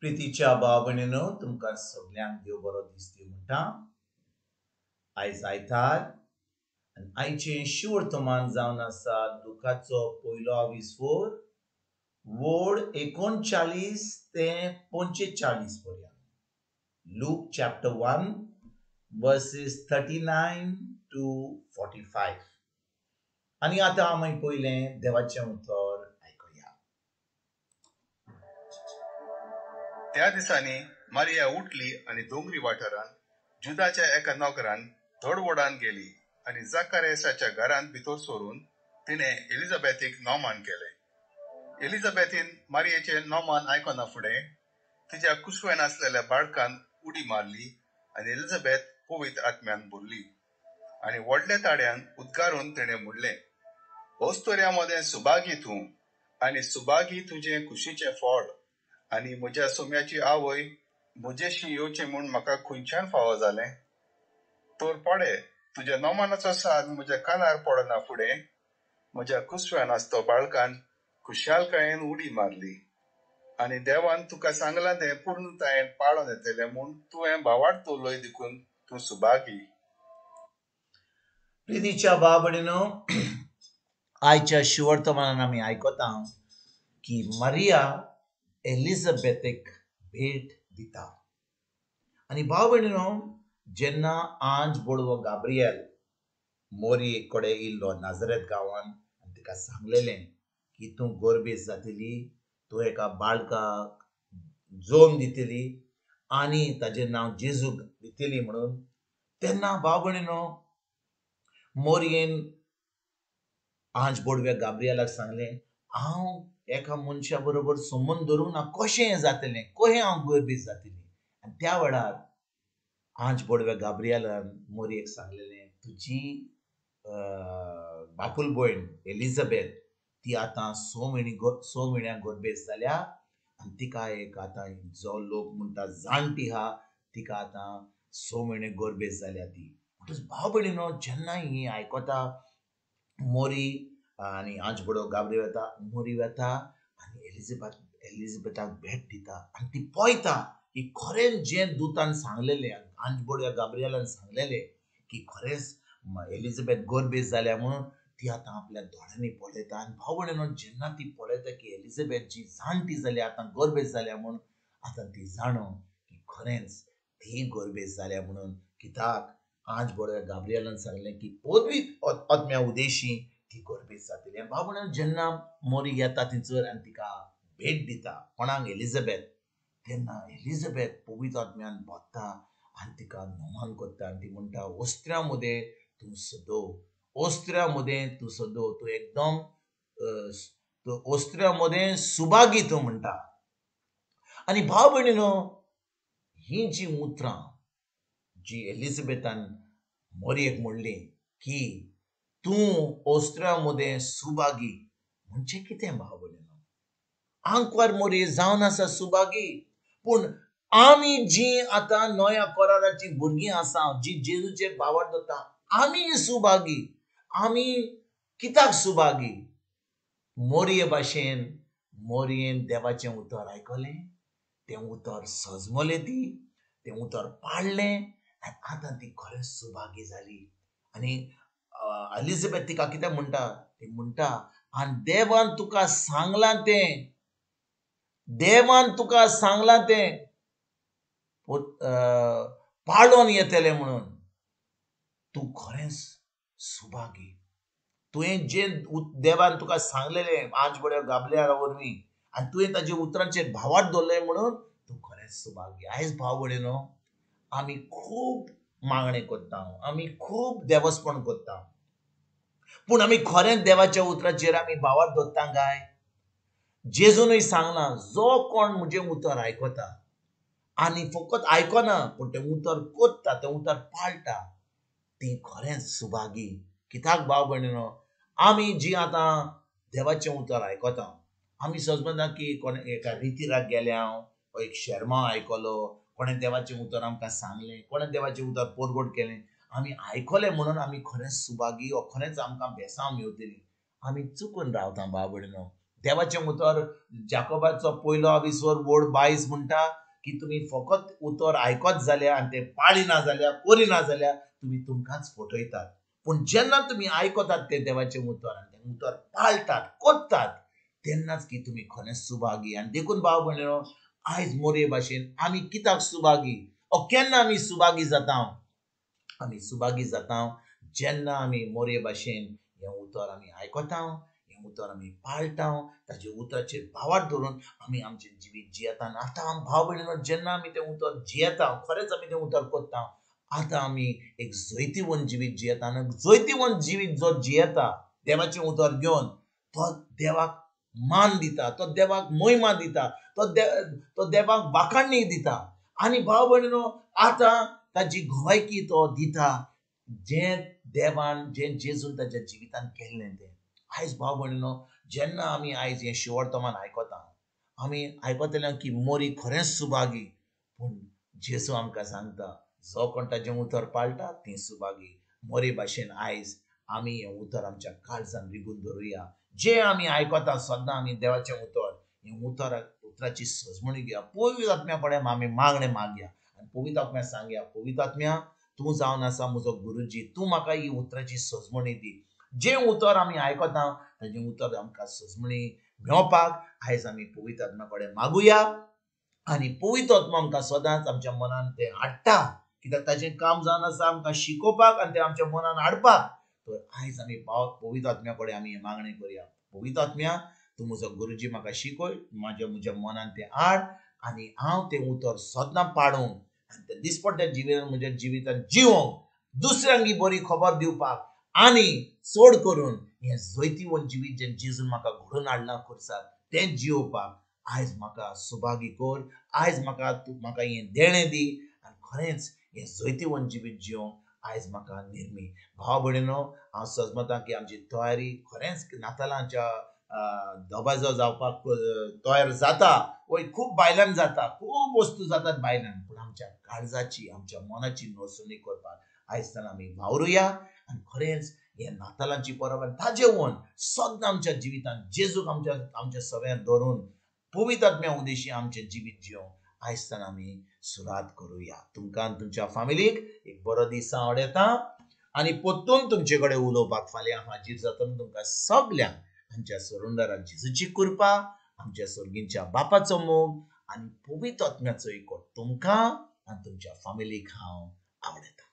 प्रितीच्या भाव भयणीनो, तुमकां सगल्यांक देव बरो दीस दिवं म्हणटा. आयज आयतार आनी आयचें शिवर्तमान जावन आसा दुखाचो पयलो आविस्वोर वोड 39 ते 45 पर्यंत. Luke chapter 1 verses 39 to 45. आनी आतां आमी पयलें देवाचें उतर आयकुया. त्या दिसांनी मारिया उठली आनी दोंगरी वाठारांत जुदाच्या एका नगरान धडवडान गेली आनी जाकारियासाच्या घरांत भितर सरून तिणें एलिझाबेथीक नोमान केलें. एलिझाबेथीन मारियेचें नोमान आयकना फुडें तिच्या कुसव्यान आसलेल्या बाळकान उडी मारली आनी एलिझाबेथ पवित्र आत्म्यान भरली आनी व्हडल्या ताड्यान उद्गारून तिणें म्हणलें, अस्तुऱ्यां मदें सुभागी तूं आनी सुभागी तुजें कुशीचें फळ, आनी म्हज्या सोम्याची आवय म्हजेशी येवचें म्हूण म्हाका खंयच्यान फावो जालें? तर पडे तुज्या नोमानाचो साद म्हज्या कानार पडना फुडें म्हज्या कुसव्यान आसतो बाळकान खुशालकायेन उडी मारली आनी देवान तुका सांगलां तें पूर्णतायेन पाळोन येतलें म्हूण तुवें भावार्थ उलय देखून तूं सुभागी. प्रितीच्या भाव भयणीनो, आयच्या शिवर्तमानान आमी आयकता की मारिया एलिझाबेथीक भेट दिता. आनी भाव भयणीनो, जेन्ना आंज बोडवो गाब्रियल मोरये कडेन इल्लो नाजरेत गांवान आनी तिका सांगलेलें की तूं गोरबेज जातली, तूं एका बाळकाक जोम दितली आनी ताजें नांव जेजूक दितली म्हणून, तेन्ना भाव भयणीनो मोरयेन आंज बोडव्या गाब्रियलाक सांगलें, हांव एका मनशा बरोबर संबंद धरूंक ना, कशें हें जातलें, कशें हांव गोरबेज जातली? आनी त्या वेळार आंज बोडव्या गाब्रियलान मोरयेक सांगलेलें, तुजी बापूल भयण एलिझाबेथ ती आतां 6 म्हयन्यांक गोरबेज जाल्या आनी तिका एक आतां जो लोक म्हणटा जाणटी आहा तिका आतां 6 म्हयने गोरबेज जाल्या ती. म्हणटच भाव भयणीनो, जेन्ना ही आयकता मोरी आनी आंज बोडवो गाब्रियल वता, मोरी वता आनी एलिझाबेथाक भेट दिता आनी ती पळयता की खरेंच जें दुतान सांगलेलें, आंज बोडव्या गाब्रियलान सांगलेलें की खरेंच एलिझाबेथ गोरबेज जाल्या म्हणून, ती आतां आपल्या दोळ्यांनी पळयता. आनी भाव भयणीनो, जेन्ना ती पळयता की एलिझाबेथ जी जाणटी जाल्या आतां गोरबेज जाल्या म्हणून, आतां ती जाणो की खरेंच ती गोरबेज जाल्या म्हणून. कित्याक आंज बोडव्या गाब्रियलान सांगलें की पदवी आत्म्या उदेशी ती गोरबेज जातली. आनी भाव भयणीनो, जेन्ना मोरी येता थंयसर आनी तिका भेट दिता कोणाक, एलिझाबेथ, तेन्ना एलिझाबेथ पवित्र आत्म्यान भरता आनी तिका नमान करता आनी ती म्हणटा, ओस्त्र्या मदें तूं सदो, ओस्त्र्या मदें तूं सदो, तूं एकदम तूं ओस्त्र्या मदें सुभागी तूं म्हणटा. आनी भाव भयणीनो, ही जी उतरां जी एलिझाबेथान मोरयेक म्हणली की तूं ओस्त्र्या मदें सुभागी, म्हणजे कितें भाव भयणीनो? आंकवार मोरये जावन आसा सुभागी, पूण आमी जी आतां नव्या कराराची भुरगीं आसा, जी जेजूचेर भावार्थ दवरता, आमी सुभागी. आमी कित्याक सुभागी? मोरये भाशेन मोरयेन देवाचें उतर आयकलें, तें उतर सजमलें, ती तें उतर पाळ्ळें आनी आतां ती खरेंच सुभागी जाली. आनी एलिझाबेथ तिका कितें म्हणटा? ती म्हणटा, आनी देवान तुका सांगलां तें, देवान तुका सांगलां तें पाळोन येतलें म्हणून, तूं खरेंच सुभागी. तुवें जें देवान तुका सांगलेलें आंज बोडव्या गाब्रियला वरवीं आनी तुवें ताजे उतरांचेर भावार्थ दवरलें म्हणून तूं खरेंच सुभागी. आयज भाव भयणीनो, आमी खूब मागणें करता, आमी खूब देवस्पण करता, पूण आमी खरेंच देवाच्या उतराचेर आमी भावार्थ दवरता काय? जेजूनय सांगलां, जो कोण म्हजें उतर आयकता आनी फकत आयकना पूण तें उतर करता, तें उतर पाळटा, ती खरेंच सुभागी. कित्याक भाव भयणीनो, आमी जी आतां देवाचें उतर आयकता, आमी सजमना की कोण एका रितीराक गेल्या, हांव एक शेर्मांव आयकलो, कोणें देवाचें उतर आमकां सांगलें, कोणें देवाचें उतर परगट केलें, आमी आयकलें म्हणून आमी खरेंच सुभागी वा खरेंच आमकां बेसांव मेवतली. आमी चुकून रावता भाव भयणीनो. देवाचें उतर जाकोबाचो पयलो आविस्वर वोड 22 म्हणटा की तुमी फकत उतर आयकत जाल्यार आनी तें पाळिना जाल्यार, करिना जाल्यार तुमी तुमकांच फटयतात. पूण जेन्ना तुमी आयकतात तें देवाचें उतर आनी तें उतर पाळटात, करतात, तेन्नाच की तुमी खरेंच सुभागी. आनी देखून भाव भयणीनो, आयज मोरये भाशेन आमी कित्याक सुभागी, ओ केन्ना आमी सुभागी जाता? आमी सुभागी जाता जेन्ना आमी मोरये भाशेन हें उतर आमी आयकता, हें उतर आमी पाळटा, ताजे उतराचेर भावार्थ धरून आमी आमचें जिवीत जियेता. आनी आतां भाव भयणीनो, जेन्ना आमी तें उतर जियेता, खरेंच आमी तें उतर करता, आतां आमी एक जैतिवंत जिवीत जियेता. आनी जैतिवंत जिवीत जो जियेता देवाचें उतर घेवन, तो देवाक मान दिता, तो देवाक महिमा दिता, तो देवाक वाखाणणी दिता. आनी भाव भयणीनो, आतां ताजी गवायकी तो दिता जें देवान, जें जेजून ताच्या जिवितान केल्लें तें. आयज भाव भयणीनो, जेन्ना आमी आयज हें शिवर्तमान आयकता, आमी आयकतले की मोरी खरेंच सुभागी. पूण जेजू आमकां सांगता, जो कोण ताजें उतर पाळटा ती सुभागी. मोरी भाशेन आयज आमी हें उतर आमच्या काळजान रिगून धरुया. जें आमी आयकता सदां आमी देवाचें उतर, हें उतर उतराची सजमणी घेया. पवित्र आत्म्या कडेन आमी मागणें मागया आनी पवित्र आत्म्या सांगया, पवित्र आत्म्या तूं जावन आसा म्हजो गुरुजी, तूं म्हाका ही उतराची सजमणी दी. जें उतर आमी आयकता ताजें उतर आमकां सजमणी मेळपाक आयज आमी पवित्र आत्म्या कडेन मागुया. आनी पवित्र आत्मा आमकां सदांच आमच्या मनान तें हाडटा, कित्याक ताजें काम जावन आसा आमकां शिकोवपाक आनी तें आमच्या मनान हाडपाक. तर आयज आमी पवित्र आत्म्या कडेन आमी हें मागणें करुया. पवित्र आत्म्या, तूं म्हजो गुरुजी, म्हाका शिकय, म्हज्या मनान तें हाड आनी हांव तें उतर सदां पाडूंक आनी तें दिसपट्ट्या जिवितान म्हज्या जिवितान जिवोंक, दुसऱ्यांक ही बरी खबर दिवपाक आनी चड करून हें जैतिवंत जिवीत जें जेजून म्हाका घडोवन हाडलां खुर्सार तें जियोवपाक आयज म्हाका सुभागी कर. आयज म्हाका तूं म्हाका हें देणें दी आनी खरेंच हें जैतिवंत जिवीत जिवोंक आयज म्हाका निर्मी. भाव भयणीनो, हांव सजमतां की आमची तयारी खरेंच नातालांच्या दबाजो जावपाक तयार जाता. वय खूब बायलान जाता, खूब वस्तू जातात बायलान, पूण आमच्या काळजाची, आमच्या मनाची नसुनी करपाक आयज आमी वावरुया. आनी खरेंच हे नातालांची परब आनी ताजेवन सदां आमच्या जिवितान जेजूक आमच्या आमच्या सगळ्यांत धरून पवित्र आत्म्या उद्देशी आमचें जिवीत जिवंक आयज आमी सुरवात करुया. तुमकां आनी तुमच्या फामिलीक एक बरो दीस आवडटा आनी परतून तुमचे कडेन उलोवपाक फाल्यां हाजीर जातना तुमकां सगल्यांक आमच्या सोरुंदारा जेजूची कृपा, आमच्या सर्गींच्या बापाचो मोग आनी पवित्र आत्म्याचो एकवट तुमकां आनी तुमच्या फामिलीक हांव आवडटा.